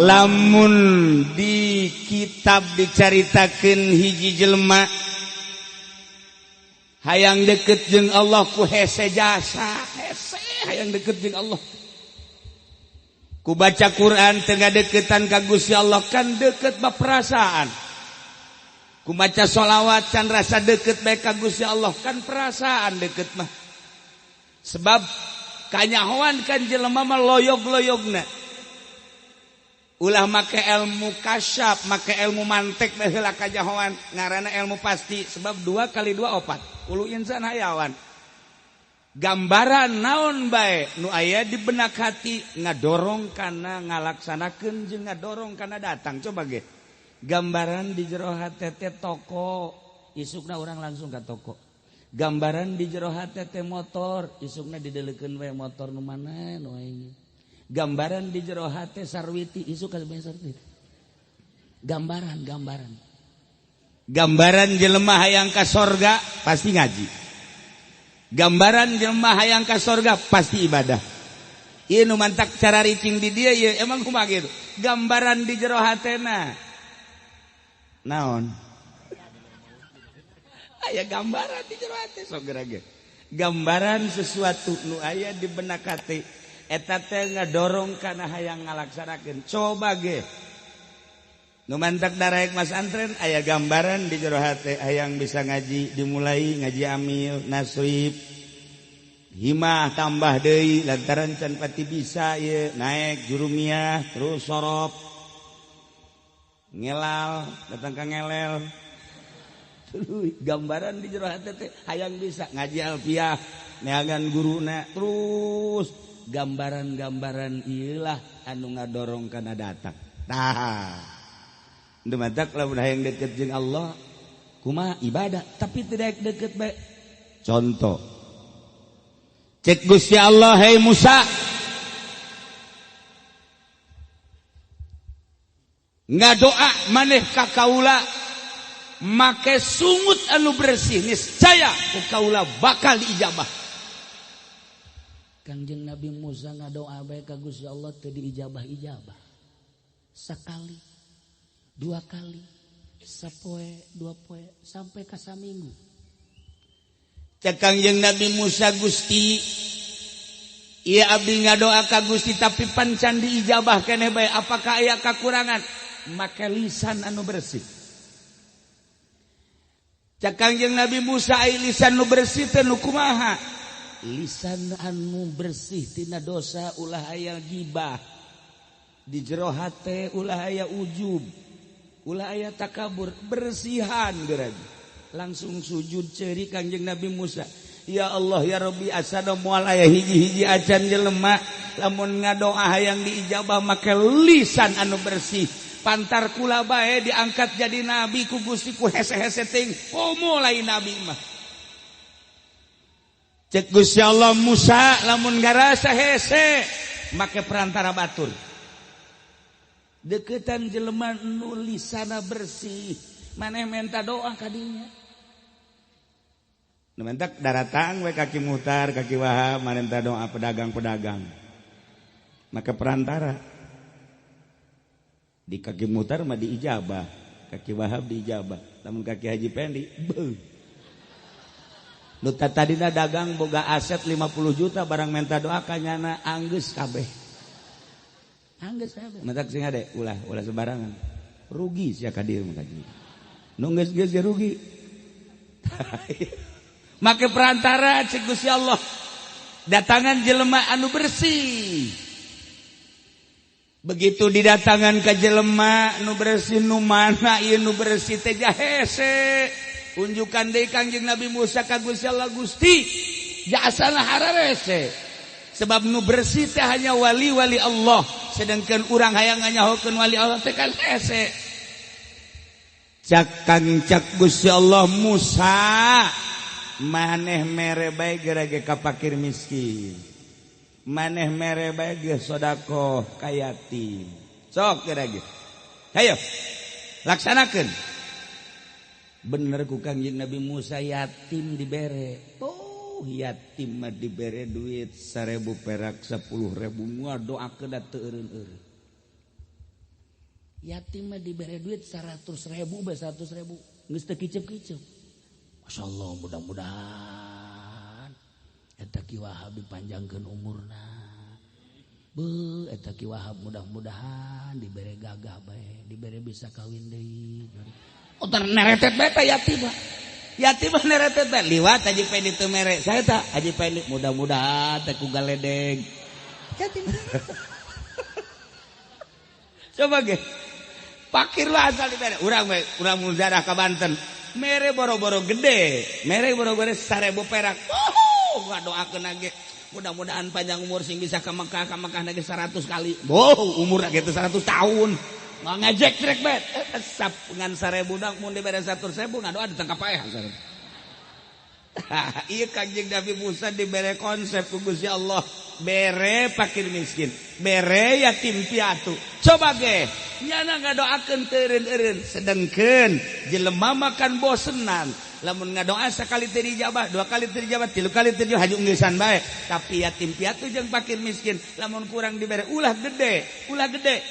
Lamun di kitab dicaritakeun hiji jelema hayang deket jeung Allah ku hese jasa, hese hayang deket jeung Allah. Ku baca Quran tengah deketan ka Gusti Allah kan deket mah perasaan. Ku maca sholawat can rasa deket bae ka Gusti Allah kan perasaan deket mah. Sebab kanyahoan kan jelema mah loyog-loyogna. Ulah make ilmu kasyaf, make ilmu mantek bae heula kanyahoan, ngaranna ilmu pasti sebab 2 kali 2 4. Ulu insan hayawan. Gambaran naon bae nu aya di benak hati ngadorong kana ngalaksanakeun jeung ngadorong kana datang. Coba ge. Gambaran di jero hate teh toko, isukna urang langsung ka toko. Gambaran di jero hate teh motor, isukna dideleukeun we motor nu mana nu aing. Gambaran di jero hate sarwiti, isuk ka sarwiti. Gambaran, gambaran. Gambaran jelema hayang ka sorga pasti ngaji. Gambaran jelema hayang ka sorga pasti ibadah. Ieu nu mantak cara ricing di dia ieu emang kumaha kitu. Gambaran di jero hatena. Naon? Aya gambaran di jero hate sok geura ge. Gambaran sesuatu nu aya di benak hate eta teh ngadorong kana hayang ngalaksanakeun. Coba ge. Nu mantak daraek Mas Antren aya gambaran di jero hate hayang bisa ngaji dimulai ngaji amil nasrib himah tambah deui lantaran can pati bisa ieu naik jurumiah terus sorop ngelal datang ka ngelel tuluy gambaran di jero hate teh hayang bisa ngaji alfiah neangan guruna terus gambaran-gambaran ieu lah anu ngadorong kana datang. Tah mantak lamun hayang deket jeung Allah kumaha ibadah tapi tidak deket bae. Contoh cek Gusti Allah, hei Musa, ngadoa maneh ka kaula make sungut anu bersih niscaya ku kaula bakal diijabah. Kangjeng Nabi Musa ngadoa bae ka Gusti Allah teu diijabah-ijabah. Sekali, dua kali, sapoe, dua poe, sampai ka saminggu. Cek Kangjeng Nabi Musa, Gusti, ieu abdi ngadoa ka Gusti tapi pancan diijabah keneh bae, apakah aya kakurangan? Make lisan anu bersih. Cek Kangjeng Nabi Musa, ai lisan nu bersih teh nu kumaha? Lisan anu bersih tina dosa ulah aya gibah. Di jero hate ulah aya ujub, ulah aya takabur, bersihan geura. Langsung sujud ceri Kangjeng Nabi Musa. Ya Allah ya Rabbi, asana moal aya hiji-hiji acan jelema lamun ngadoa hayang diijabah make lisan anu bersih. Pantar kula bae diangkat jadi nabi ku Gusti ku hese-hese ting komo lain nabi mah. Cek Gusti Allah, Musa lamun ngarasa hese make perantara batur. Deketan jelema nu lisana bersih, maneh menta doa kadinya. Nu mentak daratang we kaki mutar, kaki wahab, maneh menta doa pedagang-pedagang. Maka perantara. Di kaki mutar mah diijabah, kaki wahab diijabah. Lamun kaki Haji Pendi, beuh. Nu tadina dagang boga aset 50 juta barang menta doa kanyana anggeus kabeh. Anggeus kabeh. Mentak sing hade ulah ulah sembarangan. Rugi sia ka dieu mah kaji. Nu geus-geus ge rugi. Make perantara cek Gusti Allah. Datangan jelema anu bersih. Begitu didatangan ka jelema nu bersih nu mana ieu nu bersih teh jahese. Unjukan deui Kangjeng Nabi Musa ka Gusti Allah, Gusti jasana hararese. Sebab nu bersih teh hanya wali-wali Allah, sedangkan urang hayang nganyahokeun wali Allah teh kan hese. Cak Kang cak Gusti Allah, Musa maneh mere bae geura ge ka fakir miskin, maneh mere bae ge sedekah ka yatim, sok geura ge hayo laksanakeun. Bener ku Kangjeng Nabi Musa yatim dibere. Oh yatim mah dibere duit 1000 perak 10.000 ngadoakeun da teu eureun-eureun. Yatim mah dibere duit 100.000 bae 100.000 geus teu kicep-kicep. Masyaallah mudah-mudahan eta Ki Wahab dipanjangkeun umurna. Beuh eta Ki Wahab mudah-mudahan dibere gagah bae, dibere bisa kawin deui. Oh tar neretet bae teh yatim mah. Yatim mah neretet bae liwat Haji Pendi teu mere. Saya tah Haji Pendi mudah-mudahan teh ku galedeg. Yatim. Coba ge. Pakir lah asal dibere. Urang we, urang mujarah ka Banten. Mere boro-boro gede, mere boro-boro 1.000 perak. Oh, ngadoakeun ge. Mudah-mudahan panjang umur sing bisa ka Mekah, ka Mekah ge 100 kali. Oh, umurna ge 100 tahun. Nggak ngejek trek bet. Sap ngan 1.000 dang mun dibere 100.000 ngadoa ditangkap paeh 1.000. Ieu Kangjeng Nabi Musa dibere konsep ku Gusti Allah. Bere fakir miskin, bere yatim piatu. Coba ge, nyana ngadoakeun teu eureun-eureun, sedengkeun jelema makan bosenan. Lamun ngadoa sakali teu dijabah, dua kali teu dijabah, tilu kali teu dijabah, haju ngeusan bae. Tapi yatim piatu jeung fakir miskin, lamun kurang dibere ulah gede, ulah gede.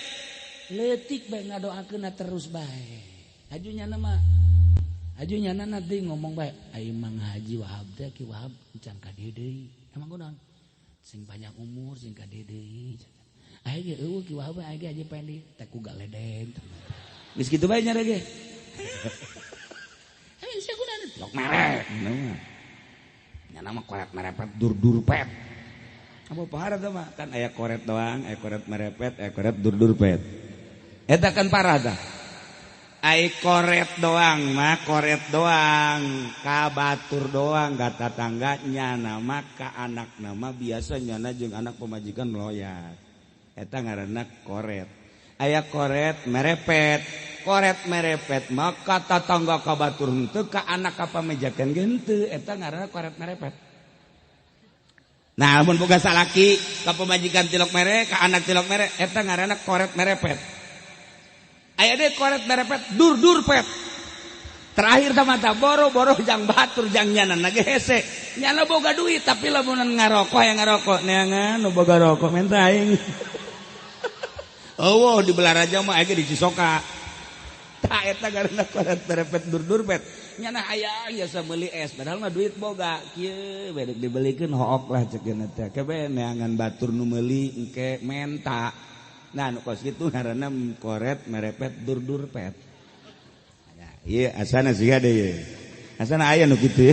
Leutik bae ngadoakeunna terus bae. Haju nyana mah haju nyana nanti ngomong bae, ai Mang Haji Wahab teh Ki Wahab can ka dieu deui. Emang kunaon? Sing panjang umur sing ka dieu deui. Aya ge eueuh Ki Wahab aya ge Haji Pendi teh ku galedeg. Geus kitu bae nyare ge. Heuh sia kunaon? Lok mere. Nyana mah koret merepet dur-dur pet. Apa parah teh mah? Kan aya koret doang, aya koret merepet, aya koret dur-dur pet. Eta kan parah tah. Ai koret doang mah koret doang, ka batur doang, ka tatangga nyana mah ka anak nama biasa nyana jeung anak pemajikan loyat. Eta ngaranna koret. Aya koret merepet, koret merepet mah ka tatangga ka batur henteu, ka anak ka pamajikan ge henteu, eta ngaranna koret merepet. Nah, lamun boga salaki ka pamajikan tilok mere, ka anak tilok mere, eta ngaranna koret merepet. Aya deh koret merepet dur-dur pet. Terakhir ta mata boro-boro jang batur jang nyana ge hese. Nyana boga duit tapi lamun ngarokok yang ngarokok neangan nu boga rokok menta aing. Eueuh di Balaraja mah aya ge di Cisoka. Tah eta ngaranna koret merepet dur-dur pet. Nyana aya biasa meuli es padahal mah duit boga. Kieu bedek dibelikeun hook lah ceuk teh. Kebe neangan batur nu meuli engke menta. Nah, nu kos kitu ngaranna koret merepet dur-dur pet. Ieu asana siga deui. Asana aya nu kitu.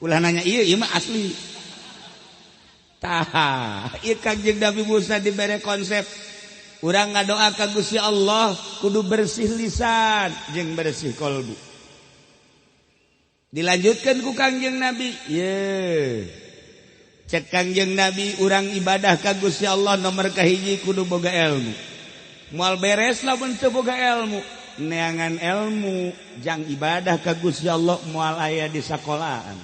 Ulah nanya ieu, ieu mah asli. Tah, ieu Kangjeng Nabi Musa dibere konsep urang ngadoa ka Gusti Allah kudu bersih lisan jeung bersih kolbu. Dilanjutkeun ku Kangjeng Nabi, ye. Cek Kangjeng Nabi urang ibadah ka Gusti Allah nomor kahiji kudu boga ilmu. Moal beres lamun teu boga ilmu. Neangan ilmu jang ibadah ka Gusti Allah moal aya di sakolahan.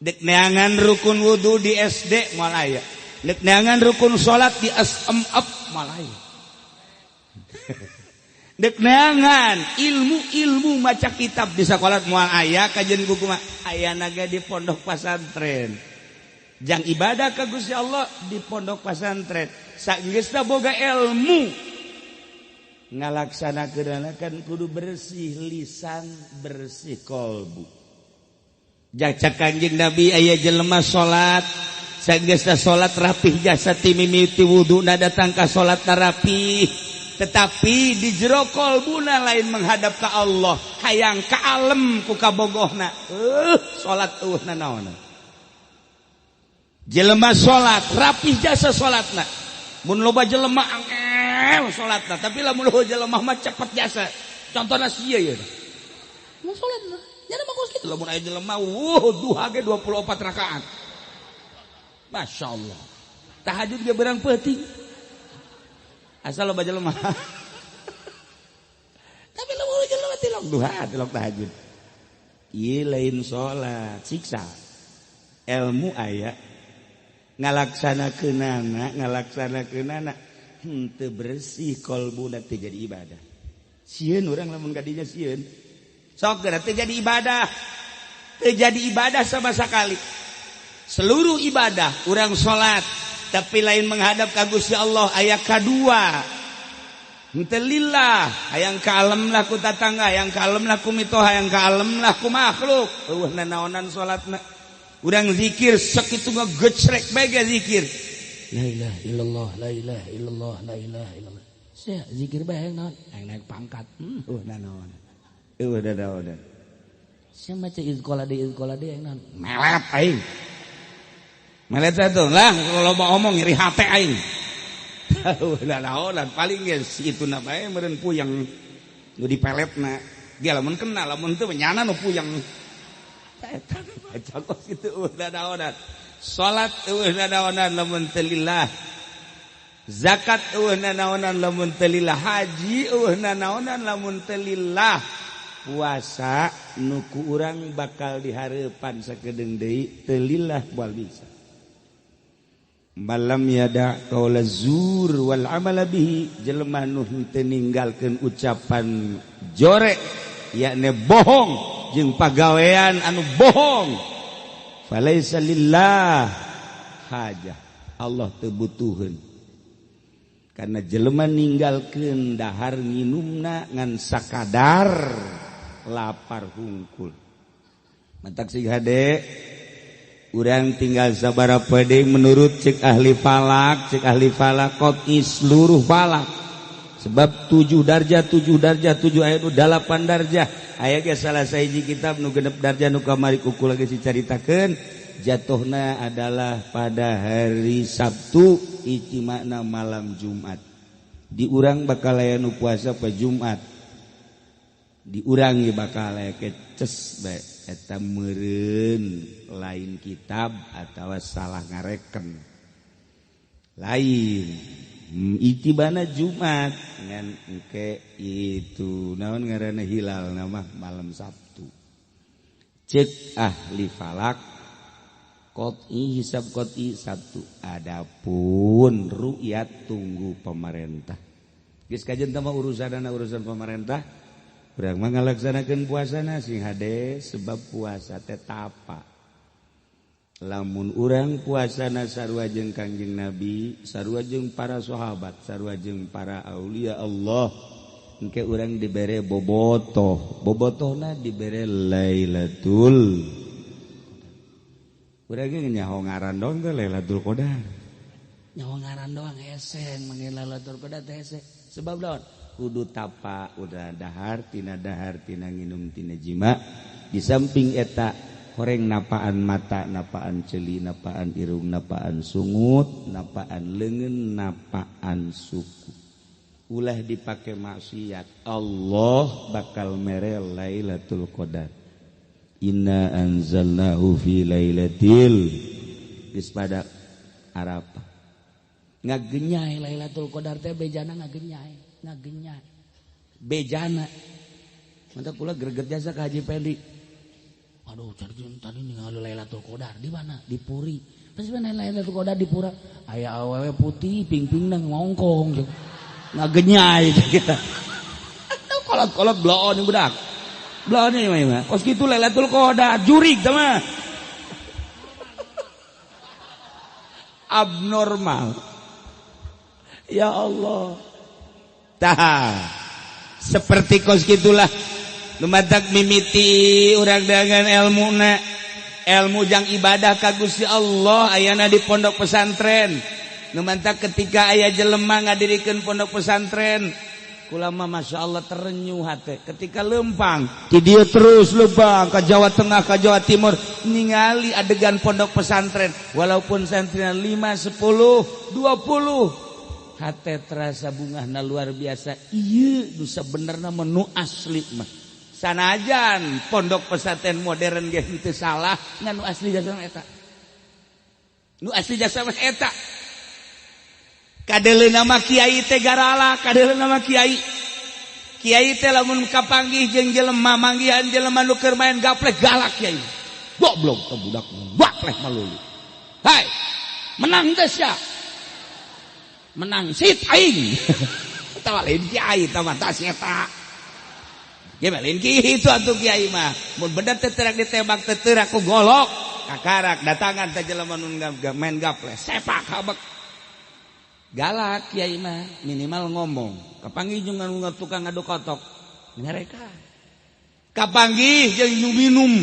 Dek neangan rukun wudu di SD moal aya. Dek neangan rukun salat di SMF moal aya. Dek neangan ilmu-ilmu maca kitab di sakola moal aya kajian buku mah aya naga di pondok pesantren. Jang ibadah ka Gusti Allah di pondok pesantren. Sageusna boga ilmu ngalaksanakeun kan kudu bersih lisan, bersih kolbu. Jacak Kangjeng Nabi aya jelema salat, sageusna salat rapih jasa ti mimiti wuduna datang ka salat rapih, tetapi di jero kolbuna lain menghadap ka Allah, hayang ka alem ku kabogohna. Salat eueuhna naonna. Jelema salat rapih jasa salatna. Mun loba jelema angel salatna, tapi lamun loba jelema mah cepet jasa. Contohna sia ieu. Mun salatna nyana mah kos kitu lamun aya jelema wuh duha ge 24 rakaat. Masyaallah. Tahajud ge berang peuting. Asal loba jelema. Tapi lamun jelema tilok duha, tilok tahajud. Ieu lain salat, siksa. Ilmu aya ngalaksanakeunana, ngalaksanakeunana henteu bersih kolbuna teu jadi ibadah. Sieun urang lamun kadinya sieun. Sok geura teu jadi ibadah. Teu jadi ibadah sama sekali. Seluruh ibadah urang salat tapi lain menghadap ka Gusti Allah aya kadua. Henteu lillah, hayang kalem lah ku tatangga, hayang kalem lah ku mitoha, hayang kalem lah ku makhluk. Eueuh nanaonan salatna. Urang zikir sakitu ngagecrek bae ge zikir. La ilaha illallah, la ilaha illallah, la ilaha illallah. Sia zikir bae hayang naon? Hayang naik pangkat. Eueuh nanaonan. Eueuh nanaonan. Sia maca izqala deui hayang naon? Melet aing. Melet satu lah kalau mau omong nyeri hate aing. Eueuh nanaonan paling geus itu na bae meureun puyeng nu dipeletna. Dia lamun kenal lamun teu nyana nu puyeng. Eta baca kos kitu eueuh nanaonan. Salat eueuh nanaonan lamun teu lillah. Zakat eueuh nanaonan lamun teu lillah. Haji eueuh nanaonan lamun teu lillah. Puasa nu ku urang bakal dihareupan sakedeung deui teu lillah moal bisa. Malam yada qaula zur wal amala bihi, jelema nu henteu ninggalkeun ucapan jore yakni bohong jeung pagawean anu bohong, falaisa lillah hajah, Allah teu butuheun. Karena jelema ninggalkeun dahar nginumna ngan sakadar lapar hungkul. Mantak sig hade urang tinggal sabaraha deui menurut cek ahli falak, cek ahli falak qot'i seluruh falak. Sebab 7 darjah, 7 darjah, 7 ayat 8 darjah. Aya ge salah sahiji kitab nu 6 darjah nu kamari ku kula geus dicaritakeun, jatuhna adalah pada hari Sabtu ijtima'na malam Jumat. Di urang bakal aya nu puasa pa Jumat. Di urang ge bakal aya keces bae eta meureun lain kitab atawa salah ngareken. Lain itibana Jumat ngan engke itu naon ngaranna hilal nama malam Sabtu. Cek ahli falak qot'i hisab qot'i Sabtu. Adapun ru'yat tunggu pemerintah. Geus kajen teh mah urusanana urusan pemerintah. Urang mah ngalaksanakeun puasana sing hade sebab puasa teh tapa. Lamun urang puasana sarua jeung Kangjeng Nabi, sarua jeung para sahabat, sarua jeung para aulia Allah, engke urang dibere bobotoh, bobotohna dibere Lailatul. Urang ge nyaho ngaran doang teh Lailatul Qadar. Nyaho ngaran doang hese manggil Lailatul Qadar teh hese. Sebab naon? Kudu tapa udah dahar tina nginum tina jima. Di samping eta horeng napaan mata, napaan celi, napaan irung, napaan sungut, napaan leungeun, napaan suku. Ulah dipake maksiat, Allah bakal mere Lailatul Qadar. Inna anzalnahu fi lailatil geus pada Arafah. Ngagenyai Lailatul Qadar teh bejana ngagenyai, ngagenyai. Bejana. Mantap kula greget jasa ka Haji Pendi. Aduh, cari tadi ningali Lailatul Qadar di mana? Di Puri. Pas mana Lailatul Qadar di Pura? Aya awewe putih ping-pingna ngongkong. Ngagenyai kita. Kolot-kolot bloon budak. Bloon ieu mah. Kos kitu Lailatul Qadar jurig teh mah. Abnormal. Ya Allah. Tah. Seperti kos gitulah lumatak mimiti urang dengan ilmuna, ilmu jang ibadah ka Gusti Allah ayana di pondok pesantren. Lumatak ketika aya jelema ngadirikeun pondok pesantren, kula mah Masya Allah terenyuh hate ketika lempang di dieu terus lempang ka Jawa Tengah ka Jawa Timur ningali adegan pondok pesantren walaupun santrina 5, 10, 20 hate terasa bungahna luar biasa. Ieu nu sabenerna mah nu asli mah. Sanajan pondok pesantren modern ge henteu salah, ngan nu asli jasa mah eta. Nu asli jasa mah eta. Kadeleuna mah kiai teh garala, kadeleuna mah kiai. Kiai teh lamun kapanggih jeung jelema manggihan jelema nu keur main gaplek galak kiai. Goblok teh budak gaplek malulu. Hai, menang teh sia. Menang sit aing. Tawa lain kiai tah mah tas eta. Ge lain kitu atuh kiai mah. Mun bener teh terak ditembak teh terak ku golok. Kakarak datangan teh jelema nu main gaplek sepak habek. Galak kiai mah minimal ngomong. Kapanggih jeung tukang ngadu kotok nyarekan. Kapanggih jeung nu minum.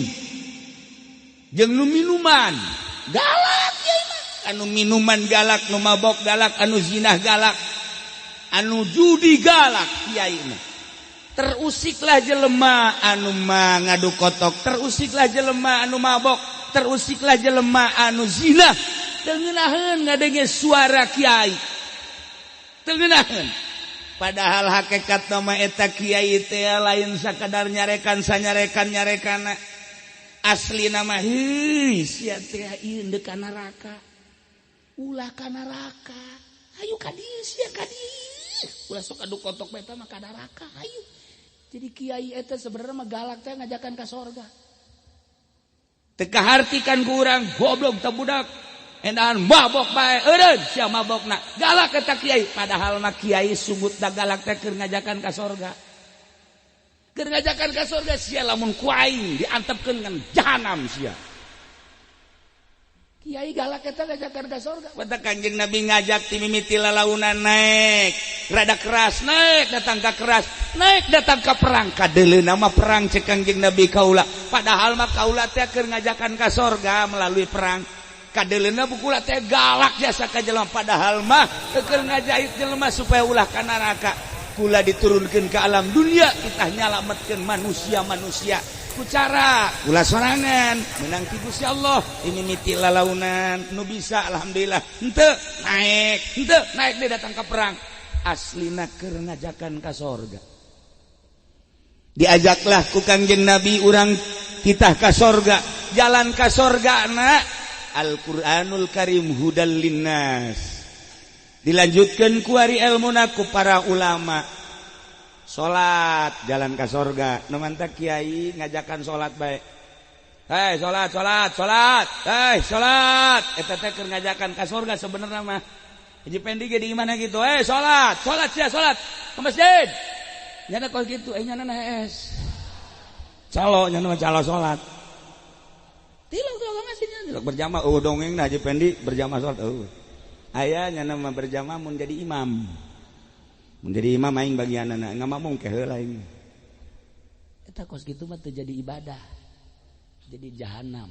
Jeung nu minuman galak kiai mah. Anu minuman galak, nu mabok galak, anu zinah galak, anu judi galak kiai mah. Terusiklah jelema anu mah ngadu kotok, terusiklah jelema anu mabok, terusiklah jelema anu zina. Teu ngeunaheun ngadenge suara kiai. Teu ngeunaheun. Padahal hakikat nama eta kiai teh lain sakadar nyarekan sanyarekan nyarekana. Asli nama heuy sia teh ieu deuk ka neraka. Ulah ka neraka. Hayu ka dieu sia ka dieu. Ulah sok adu kotok bae mah ka neraka hayu. Jadi kiai eta sebenarnya mah galak teh ngajakan ka sorga. Teu kahartikan ku urang goblok teh budak. Endahan mabok bae eureun sia mabokna. Galak eta kiai padahal mah kiai sungut da galak teh keur ngajakan ka sorga. Keur ngajakan ka sorga sia lamun ku aing diantepkeun kan jahanam sia. Kiai galak eta ngajakan ka sorga. Wata Kanjeng Nabi ngajak ti mimiti lalaunan naik, rada keras naik datang ka keras, naik datang ka perang kadeuleuna mah perang cek Kanjeng Nabi kaula. Padahal mah kaula teh keur ngajakan ka sorga melalui perang. Kadeuleuna bukula teh galak jasa ka jelema padahal mah keur ngajahit jelema supaya ulah ka neraka. Kula diturunkeun ke alam dunia kita nyalametkeun manusia-manusia ku cara kula sorangan menang ti Gusti Allah. Ini miti lalaunan nu bisa alhamdulillah henteu naik henteu naik dia datang ke perang aslina keur ngajakan ka sorga. Diajaklah ku Kangjeng Nabi urang titah ka sorga, jalan ka sorga na Al-Qur'anul Karim hudal linnas. Dilanjutkan ku ari elmuna ku para ulama. Salat jalan ka sorga. Nu mantak kiai ngajakan salat bae. Hei salat salat salat. Hei salat. Eta teh keur ngajakan ka sorga sebenarnya mah. Haji Pendi ge di imahna gitu. Hei salat, salat sia salat. Ke masjid. Nyana kos kitu eh nyana hees. Calo nyana mah calo salat. Tilok tilok ngasihnya tilok berjamaah oh dongeng nah Haji Pendi berjamaah salat oh. Aya nyana mah berjamaah mun jadi imam. Mun jadi imam aing bagianana ngamamung ke heula aing. Eta kos kitu mah teu jadi ibadah. Jadi jahanam.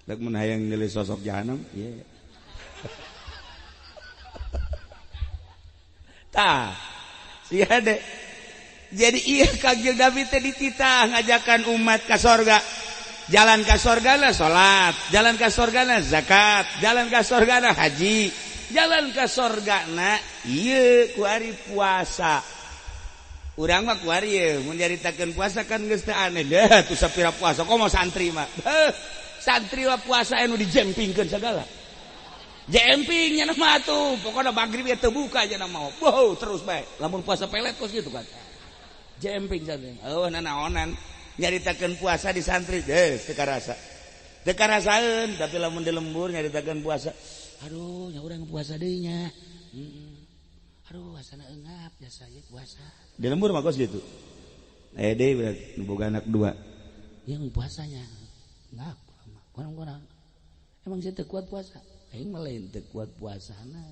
Rek mun hayang nilai sosok jahanam ieu. Tah, sia de. Jadi ieu Kangjeng Nabi teh dititah ngajakan umat ka sorga. Jalan ka sorgana salat, jalan ka sorgana zakat, jalan ka sorgana haji, jalan ka sorgana ieu ku ari puasa. Urang mah ku ari ieu mun nyaritakeun puasa kan geus teu aneh deh tuh sapira puasa komo santri mah. Heuh, santri mah puasa anu dijempingkeun sagala. Jemping nya mah atuh, pokona magrib teu buka nya mah. Wow, terus bae. Lamun puasa pelet kos kitu kan. Jemping santri. Eueuh nanaonan. Nyaritakeun puasa di santri deh teu karasa. Teu karasaeun tapi lamun di lembur nyaritakeun puasa. Aduh, nya urang puasa deui nya. Aduh, asana eungap jasa ieu puasa. Di lembur mah kos gitu. Eh deui berarti nu boga anak dua. Yang puasanya ngap kurang-kurang. Emang saya teu kuat puasa. Aing mah lain teu kuat puasana.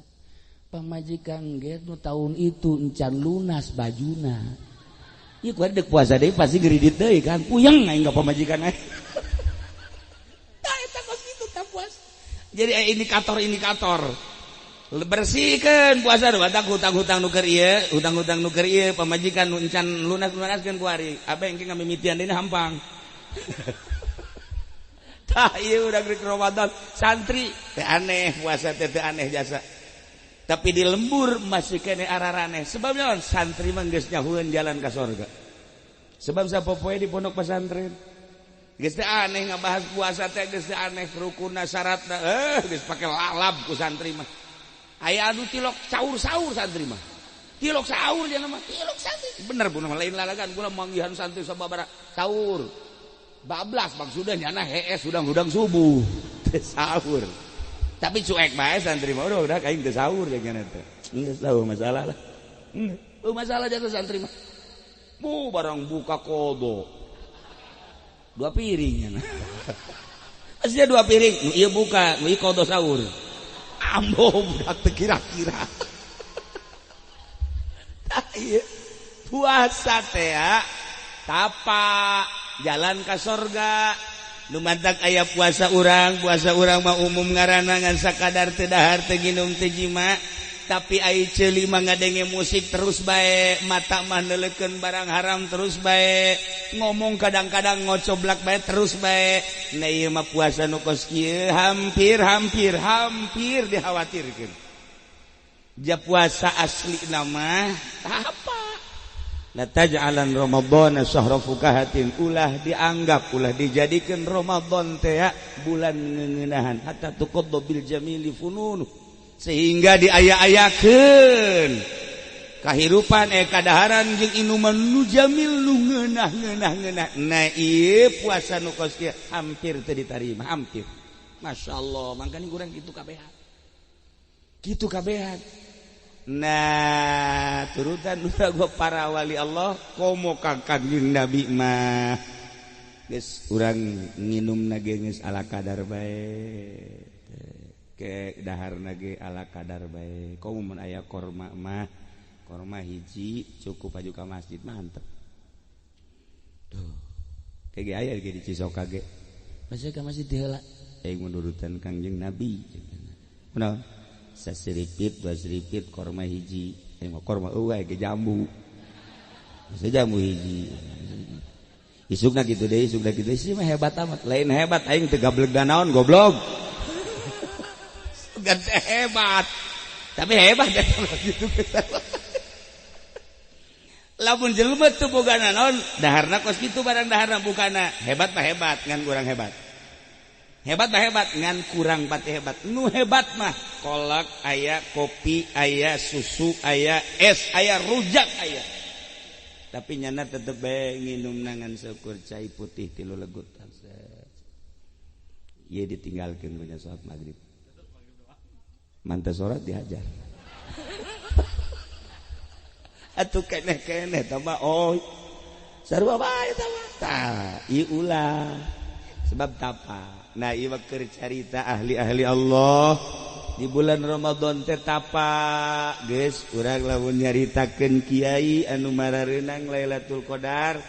Pamajikan ge nu taun itu encan lunas bajuna. Ieu kuat dek puasa deui pasti geridit deui kan. Puyeng aing ka pamajikan aing. Tah eta kos kitu tah puasa. Jadi indikator-indikator. Bersihkeun puasa batak hutang-hutang nu keur ieu, hutang-hutang nu keur ieu pamajikan nu encan lunas-lunaskeun ku ari. Abe engke ngamimitian deui hampang. Tah ieu urang rek Ramadan santri teh aneh puasa teh teu aneh jasa. Tapi di lembur masih kene araraneh. Sebabnya santri mah geus nyahueun jalan ka sorga. Sebab sapopoe di pondok pesantren geus teh aneh ngabahas puasa teh geus teh aneh rukunna syaratna geus pake lalab ku santri mah. Aya anu tilok saur-saur santri mah. Tilok saur nya mah tilok santri. Bener bu lain lalagan kula manggihan santri sababaraha saur. Bablas maksudnya nyana hees hudang-hudang subuh teu sahur. Tapi cuek bae santri mah udah aing teu sahur nya teh. Geus tahu masalah lah. Masalah jasa santri mah. Bu barang buka kodo. Dua piring nya. Aslinya dua piring, nu ieu buka, nu ieu kodo sahur. Ambo budak teu kira-kira. Tah ieu puasa teh tapa jalan ka sorga. Nu mantak aya puasa urang mah umum ngaranna ngan sakadar teu dahar teu nginum teu jima, tapi ai ceuli mah ngadenge musik terus bae, mata mah neuleukeun barang haram terus bae, ngomong kadang-kadang ngocoblak bae terus bae. Nah ieu mah puasa nu kos kieu hampir dikhawatirkeun. Ja puasa asli nama apa? La taj'alan Ramadhana syahra fukahatin, ulah dianggap ulah dijadikan Ramadan teh bulan ngeuneunahan hatta tuqadda bil jamili fununu, sehingga diaya-ayakeun kahirupan kadaharan jeung inuman nu jamil nu ngeunah-ngeunah. Nah ieu puasa nu kos kieu hampir teu ditarima, hampir. Masyaallah, mangkani urang kitu kabehan. Kitu kabehan. Nah turutan udah gua para wali Allah komo ka Kangjeng Nabi mah geus urang nginum na ge geus ala kadar bae, ke daharna ge ala kadar bae. Komo mun aya korma mah korma hiji cukup aju ka masjid mantep. Duh ke ge aya ge di Cisoka ge masih ka masjid heula aing menurutan Kangjeng Nabi kunaon sasiripit dua siripit korma hiji, mah korma eueuh ge jambu. Masa jambu hiji. Isukna kitu deui, isukna kitu deui, mah hebat amat. Lain hebat aing teu gableg danaon goblok. Gede hebat. Tapi hebat eta kitu. Lamun jelema teu boga naon, daharna kos kitu barang daharna bukana. Hebat mah hebat ngan kurang hebat. Hebat mah hebat ngan kurang pati hebat. Nu hebat mah kolak aya, kopi aya, susu aya, es aya, rujak aya. Tapi nyana tetep bae nginum ngan seukur cai putih tilu legut. Ieu ditinggalkeun punya salat maghrib. Manteh salat dihajar. Atuh keneh-keneh tambah oh. Sarua bae tah mah. Tah, ieu ulah sebab tapa. Nah ieu keur carita ahli-ahli Allah di bulan Ramadan teh tapa geus urang lamun nyaritakeun kiai anu marareunang Lailatul Qadar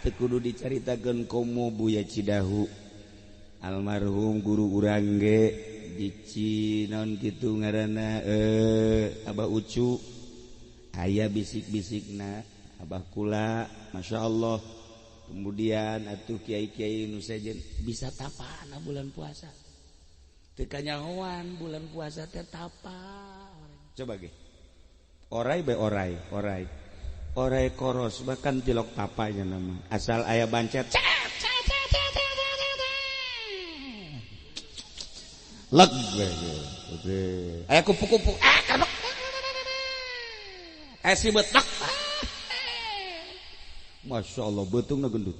teu kudu dicaritakeun komo Buya Cidahu almarhum guru urang ge di Cinaon kitu ngaranna Abah Ucu aya bisik-bisikna Abah kula masyaallah. Kemudian atuh kiai-kiai nu sejen bisa tapana bulan puasa. Teu kanyahoan bulan puasa teh tapa. Coba ge. Orai bae orai, orai. Orai koros bahkan tilok tapanya nama. Asal aya bancet. Leg bae. Aya kupu-kupu, ah kabek. Aya sibet lek. Masya Allah, betung nu gendut.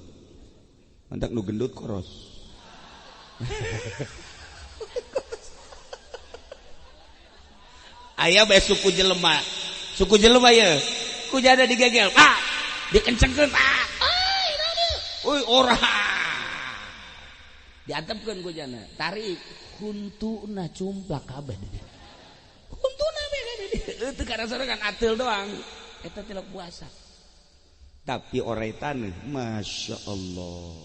Mantak nu gendut koros. Aya bae suku jelema. Suku jelema ye. Kujada digegel, ah, dikencengkeun, ah. Euy, ora. Diantepkeun kujana, tarik huntuna cumplak kabeh. Huntuna bae kabeh. Teu karasa kan ateul doang. Eta tilok puasa. Tapi orai taneuh, Masya Allah,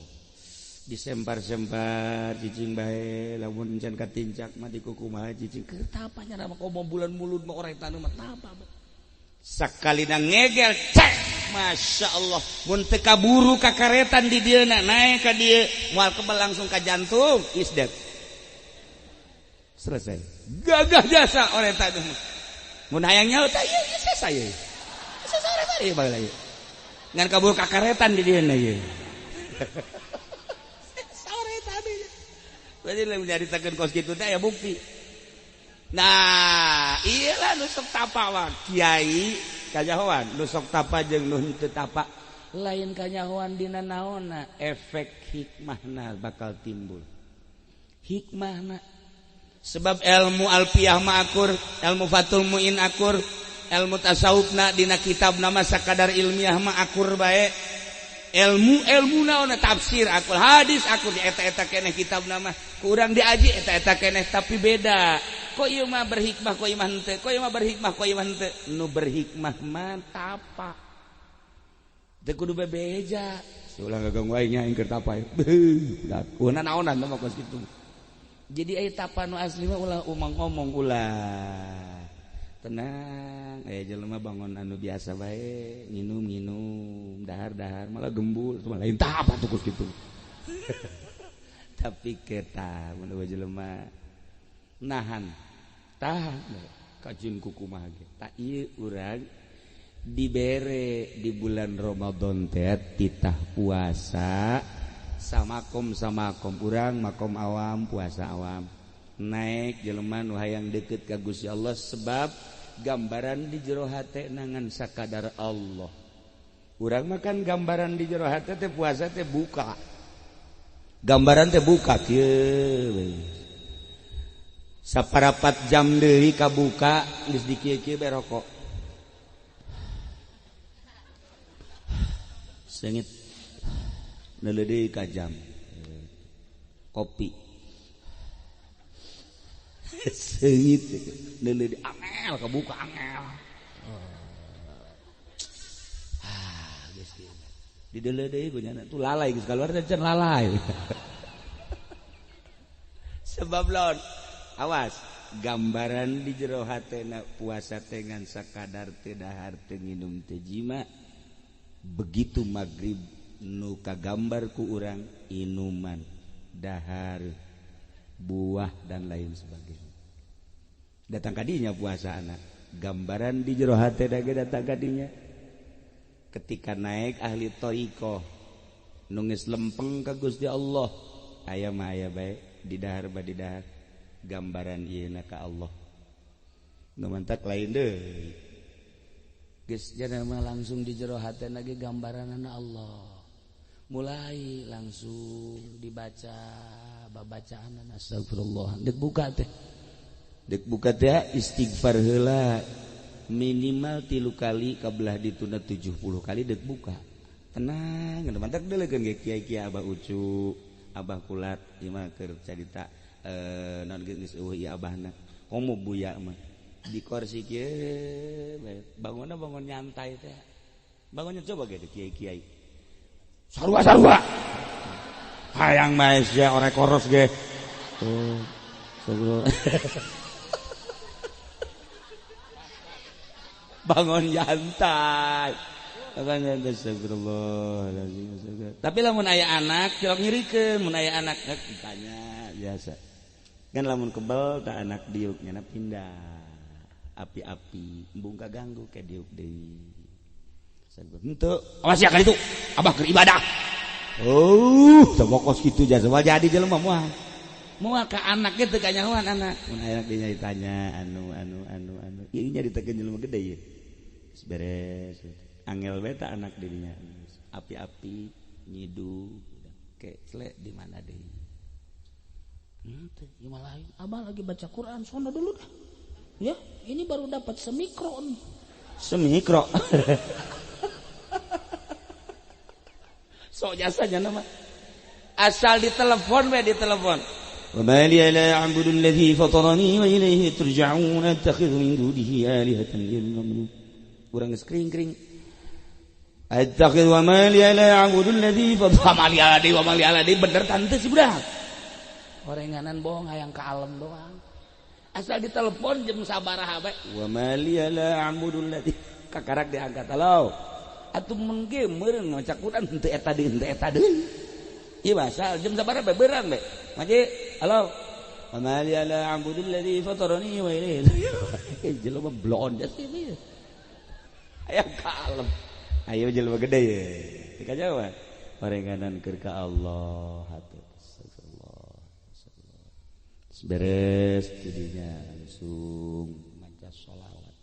disempar-sempar cicing bae, lamun can katincak mah dikukumaha cicing. Keur tapanya mah komo bulan mulud mah orai taneuh mah tapa. Sakalina ngegel cek, Masya Allah, mun teu kaburu kakaretan di dieu naek ka dieu, moal kebal langsung ka jantung, is dead. Selesai. Gagah jasa orai taneuh mah. Mun hayang nyaho teh ieu selesai ieu. Selesai orai taneuh bae ieu. Ngan kabur kakaretan di dieu ieu. Sore tadi. Berarti lamun nyaritakeun kos kitu teh aya bukti. Nah, iyalah nu sok tapa mah kiai kanyahoan, nu sok tapa jeung nu henteu tapa. Lain kanyahoan dina naonna, efek hikmahna bakal timbul. Hikmahna sebab ilmu alfiyah mah akur, ilmu fatul muin akur, ilmu tasawufna dina kitabna mah sakadar ilmiah mah akur bae. Ilmu naonna tafsir akur, hadis akur, eta-eta keneh kitabna mah kurang diaji eta-eta keneh tapi beda. Kok ieu mah berhikmah kok ieu mah henteu, kok ieu mah berhikmah kok ieu mah henteu. Nu berhikmah mah tapa. Teu kudu bebeja. Ulah ngaganggu aing nya aing keur tapa. Beuh, da naonan mah kos kitu. Jadi aya tapa nu asli mah ulah umang-omong ulah. Tenang, aya jelema bangun anu biasa bae, nginum-nginum, dahar-dahar malah gembul, malah lain tapa tuh kos kitu. Tapi kita mun jelema nahan tahan kajun kukumaha ge tak ieu urang dibere di bulan Ramadan teh titah puasa samakom samakom urang makom awam puasa awam naik jelema nu hayang deukeut ka Gusti Allah sebab gambaran di jero hate nangan sakadar Allah urang makan gambaran di jero hate teh puasa teh buka gambaran teh buka kieu saparapat jam deui kabuka geus dikieu-kieu bae rokok seungit neuleuh deui ka jam kopi seungit neuleuh deui angel kabuka angel ah geus kieu dideuleuh deui ku nyana tuh lalai geus kaluar teh can lalai sebab laon awas gambaran di jero hatena puasa teh ngan sakadar teu dahar teu nginum teu jima begitu magrib nu kagambar ku urang inuman dahar buah dan lain sebagainya datang kadinya puasa anak gambaran di jero hatena ge datang kadinya ketika naik ahli thariqah nu geus lempeng ka Gusti Allah aya mah aya bae di dahar ba di dahar gambaran ieu na ka Allah nu mantak lain deui geus jana mah langsung di jero hatena ge gambaranana Allah mulai langsung dibaca babacaanana astagfirullah deuk buka teh istighfar heula minimal 3 kali kabelah ditunda 70 kali deuk buka tenang nu mantak deuleukeun ge kiai-kiai Abah Ucu Abah Kulat ieu mah keur carita non geus eueuh ieu abahna komo buya mah di kursi kieu bangunna bangun nyantai teh bangunnya coba ge kiai-kiai sarua-sarua hayang bae sia orek koros ge oh bangun nyantai bangun nyantai astagfirullahalazim. Tapi lamun aya anak cilok nyirikeun mun aya anak ditanya biasa kan lamun kebel tak anak diuk nyana pindah api-api embung kaganggu ke diuk deui henteu awas ya kali itu abah keur ibadah oh teu kos kitu jasa jadi jelema moal moal ka anak ge teu kanyahoan anak mun anak dinya ditanya anu anu anu anu ieu nya ditekeun jelema gede ieu geus beres angel bae ta anak dirinya api-api nyidu ke sle di mana deui. Henteu ieu lain abah lagi baca Quran sono dulu dah. Ya, ini baru dapat semikro nih. Semikro. Sok jasanya nama. Asal ditelepon we ditelepon. Wa ma li la a'budu alladhi fatarani wa ilayhi turja'un attakhidhu min dunihi alihatan illa urang geus kring-kring. Attakhidhu wa ma li la a'budu alladhi fatarani wa ma li ala bener tante si budak. Orenganan bohong hayang ka alem doang. Asal ditelepon jam sabaraha bae. Wa ma li la a'budu alladhi kakarak diangkat halo. Atuh mun ge meureun maca Quran henteu eta deui henteu eta deui. Ieu asal jam sabaraha bae beurang bae. Maji halo. Wa ma li la a'budu alladhi fatarani wa ilayhi. Jelema bloon jasa ieu. Hayang ka alem. Ayo jelema gede ye. Teu kajawa. Orenganan keur ka Allah hatuh. Beres jadinya langsung maca sholawat.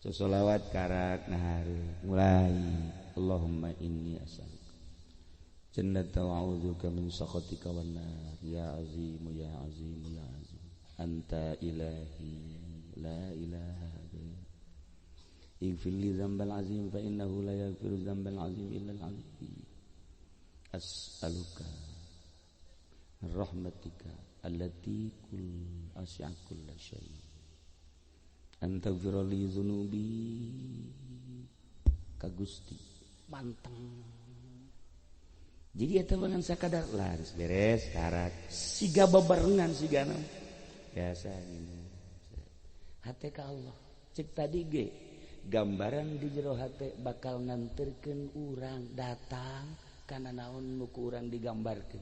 Sholawat karak nahari mulai Allahumma inni as'aluka jannata wa a'udzuka min sakhatika wan nar ya azim ya azim ya azim anta ilahi la ilaha ghairuka ighfir li dzambal azim fa innahu la yaghfiru dzambal azim illa al azim as'aluka rahmatika allati kul asya kulla syai an taghfira li dzunubi ka Gusti manteng. Jadi eta bangan sakadar laris beres karak siga babarengan sigana biasa ini hate ka Allah. Cek tadi ge gambaran di jero hate bakal nganterkeun urang datang kana naon nu ku urang digambarkeun.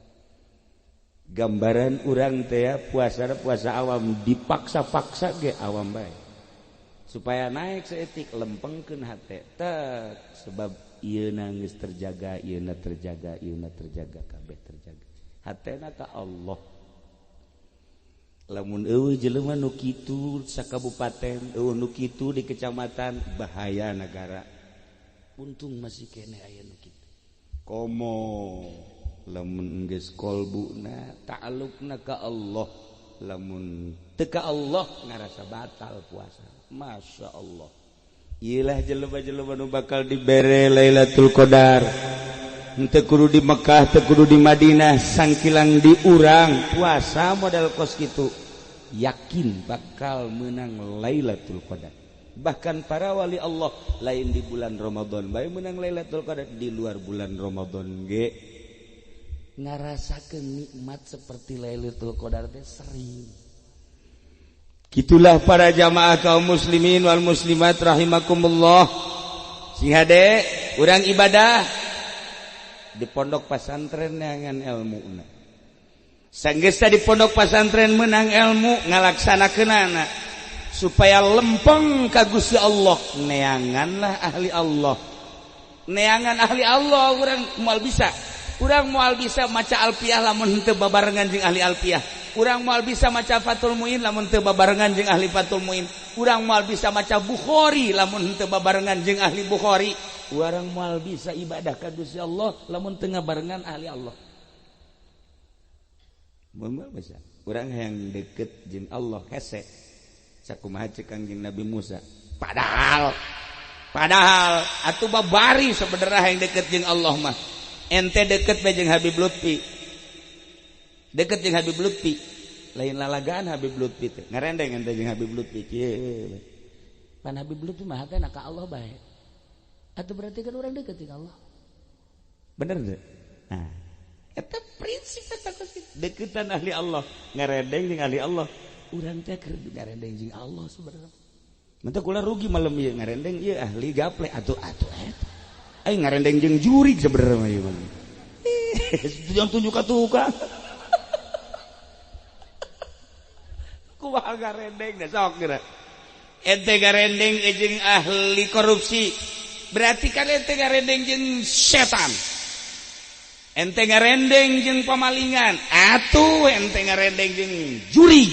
Gambaran urang teh puasa awam dipaksa-paksa ge awam bae supaya naik seetik lempengkeun hate tek sebab ieuna geus terjaga, ieuna terjaga, ieuna terjaga, kabeh terjaga. Hatena ka Allah. Lamun eueuh jelema nu kitu sakabupaten, eueuh nu kitu di kecamatan, bahaya negara. Untung masih keneh aya nu kitu. Komo lamun geus kolbuna ta'alluqna ka Allah, lamun teu ka Allah ngarasa batal puasa. Masya Allah. Iyalah jelema-jelema nu bakal dibere Lailatul Qadar. Henteu kudu di Mekah, teu kudu di Madinah, sangkilang di urang puasa modal kos kitu yakin bakal menang Lailatul Qadar. Bahkan para wali Allah lain di bulan Ramadan bae menang Lailatul Qadar, di luar bulan Ramadan ge ngarasakeun nikmat seperti Lailatul Qadar teh sering. Gitulah para jamaah kaum muslimin wal muslimat rahimakumullah. Sing hade urang ibadah di pondok pasantren neangan ilmuna. Sanggeus di pondok pasantren menang ilmu ngalaksanakeunana supaya lempeng ka Gusti Allah, neanganlah ahli Allah. Neangan ahli Allah urang moal bisa. Urang moal bisa maca alfiah lamun henteu babarengan jeung ahli alfiah. Urang moal bisa maca Fathul Muin lamun teu babarengan jeung ahli Fathul Muin. Urang moal bisa maca Bukhari lamun henteu babarengan jeung ahli Bukhari. Urang moal bisa ibadah ka Gusti Allah lamun teu ngabarengan ahli Allah. Moal bisa. Urang hayang deket jeung Allah hese. Sakumaha ceuk Kangjeng Nabi Musa. Padahal atuh babari sebenarnya hayang deket jeung Allah mah. Ente deket bae jeung Habib Lutfi. Deket jeung Habib Lutfi, lain lalagaan Habib Lutfi teh ngarendeng ente jeung Habib Lutfi kieu. Pan Habib Lutfi mah hatena ka Allah bae. Atuh berarti kan urang deket jeung Allah. Bener teu? Nah, eta prinsip eta kos kitu. Deketan ahli Allah, ngarendeng jeung ahli Allah. Urang teh keur ngarendeng jeung Allah sebenarnya. Mantap kula rugi malam ieu ngarendeng ieu ahli gaple atuh atuh eta. Aing ngarendeng jeung jurig sebenarnya mah ieu mah. Jangan tunjuk ka tukang. Kumaha garendeng da sok geura. Ente garendeng jeung ahli korupsi. Berarti kan ente garendeng jeung setan. Ente garendeng jeung pamalingan. Atuh ente garendeng jeung juri.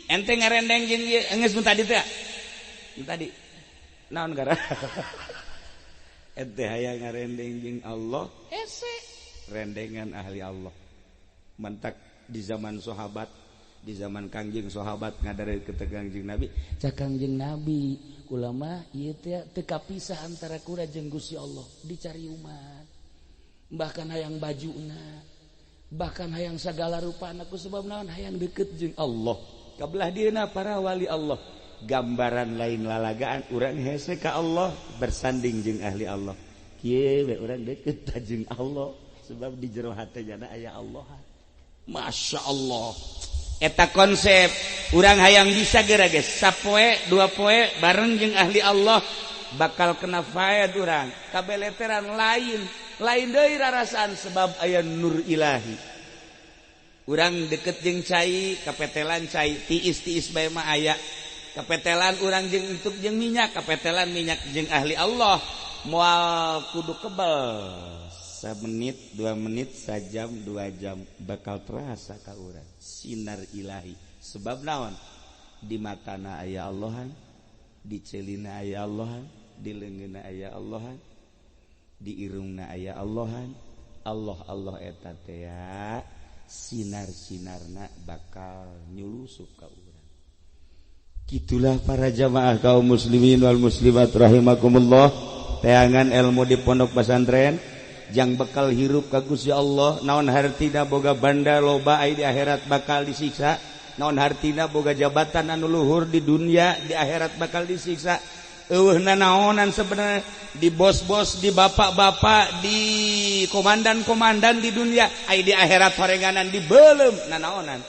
Ente garendeng jeung geus mun tadi teh. Mun tadi naon gara? Ente hayang garendeng jeung Allah, hese rendengan ahli Allah. Mantak di zaman sahabat, di zaman Kangjeng sahabat ngadare ke Kangjeng Nabi, cak Kangjeng Nabi ulama ieu teh teu kapisah antara kura jeung Gusti Allah dicari umat. Bahkan hayang bajuna, bahkan hayang sagala rupana ku sebab naon hayang deket jeung Allah. Kabelah dieuna para wali Allah, gambaran lain lalagaan urang hese ka Allah bersanding jeung ahli Allah. Kieu we urang deket jeung Allah sebab di jero hate jana aya Allah. Masya Allah. Eta konsep urang hayang bisa geura geus sapoe dua poe bareng jeung ahli Allah bakal kena faed urang kabeleteran lain lain deui rarasaan sebab aya nur ilahi. Urang deket jeung cai kapetelan cai tiis-tiis bae mah aya kapetelan urang jeung entuk jeung minyak kapetelan minyak jeung ahli Allah moal kudu kebel semenit 2 menit sajam 2 jam bakal terasa ka urang sinar ilahi sebab naon di matana aya Allahan, di celina aya Allahan, di leungeunna aya Allahan, di irungna aya Allahan. Allah Allah eta teh sinar-sinarna bakal nyulusup ka urang. Gitulah para jamaah kaum muslimin wal muslimat rahimakumullah. Teangan ilmu di pondok pesantren, Jang bekal hirup ka Gusti Allah. Naon hartina boga banda loba ai di akhirat bakal disiksa. Naon hartina boga jabatan anu luhur di dunia, di akhirat bakal disiksa. Eueuh nanaonan sebenarnya di bos-bos, di bapak-bapak, di komandan-komandan di dunia, ai di akhirat horenganan di belum nanaonan.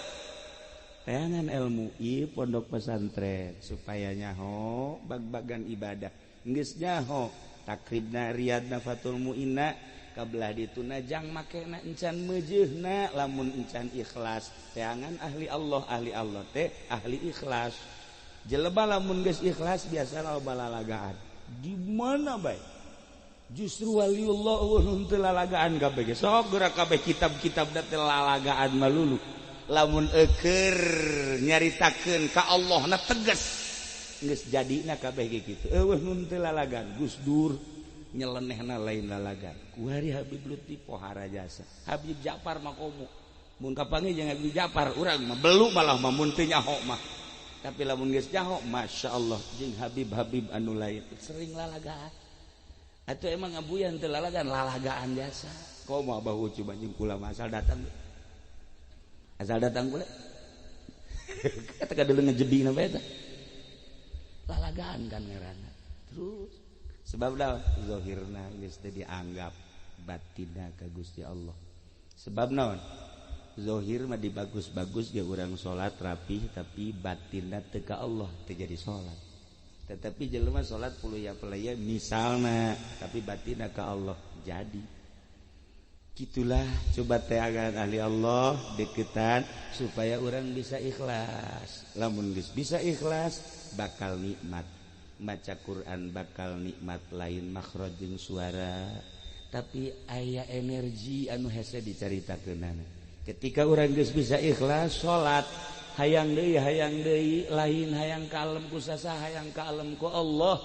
Tayangan ilmu ieu pondok pesantren supaya nyaho bag-bagan ibadah. Geus nyaho takribna, riyadna, fatul muinna, kabelah dituna jang makena encan meujeuhna lamun encan ikhlas. Teangan ahli Allah, ahli Allah teh ahli ikhlas. Jelema lamun geus ikhlas biasa loba lalagaan. Di mana bae? Justru waliullah eueuh teu lalagaan kabeh ge. Sok geura kabeh kitab-kitab teh lalagaan malulu. Lamun eueur nyaritakeun ka Allah na tegas. Geus jadina kabeh ge kitu. Eueuh nu teu lalagaan Gus Dur nyelenehna lain lalagaan. Kuari Habib Lutfi pohara jasa. Habib Ja'far mah komo. Mun kapanggih jeung Habib Ja'far urang mah belu malah mah mun teu nyaho mah. Tapi lamun geus nyaho Masya Allah jeung Habib-habib anu lain sering lalagaan. Atuh emang ngabuyan teu lalagaan, lalagaan jasa. Komo abah ucu jeung kula mah asal datang. Asal datang kula. Kata kadeuleu ngejebina bae eta. Lalagaan kan ngaranna. Terus sebab naon zahirna geus teu dianggap batinna ka Gusti Allah. Sebab naon zahir mah dibagus-bagus ge urang salat rapih tapi batinna teu ka Allah teu jadi salat. Tetapi jelema salat puluya-pelaya misalna tapi batinna ka Allah jadi. Gitulah coba teangan ahli Allah deketan supaya orang bisa ikhlas. Lamun geus bisa ikhlas bakal nikmat. Maca Quran bakal nikmat lain makhraj jeung suara tapi aya energi anu hese dicaritakeunana. Ketika orang geus bisa ikhlas salat hayang deui lain hayang kalem ku sasa hayang kalem ku Allah.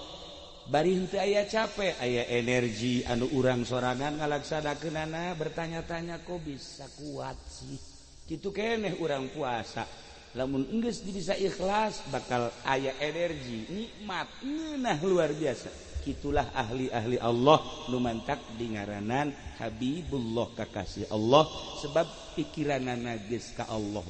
Bari henteu aya capek aya energi anu urang sorangan ngalaksanakeunana bertanya-tanya kok bisa kuat sih. Kitu keneh urang puasa. Lamun enggeus bisa ikhlas bakal aya energi nikmat ngeunah luar biasa. Kitulah ahli-ahli Allah nu mantak di ngaranan Habibullah kakasih Allah sebab pikiranana geus ka Allah.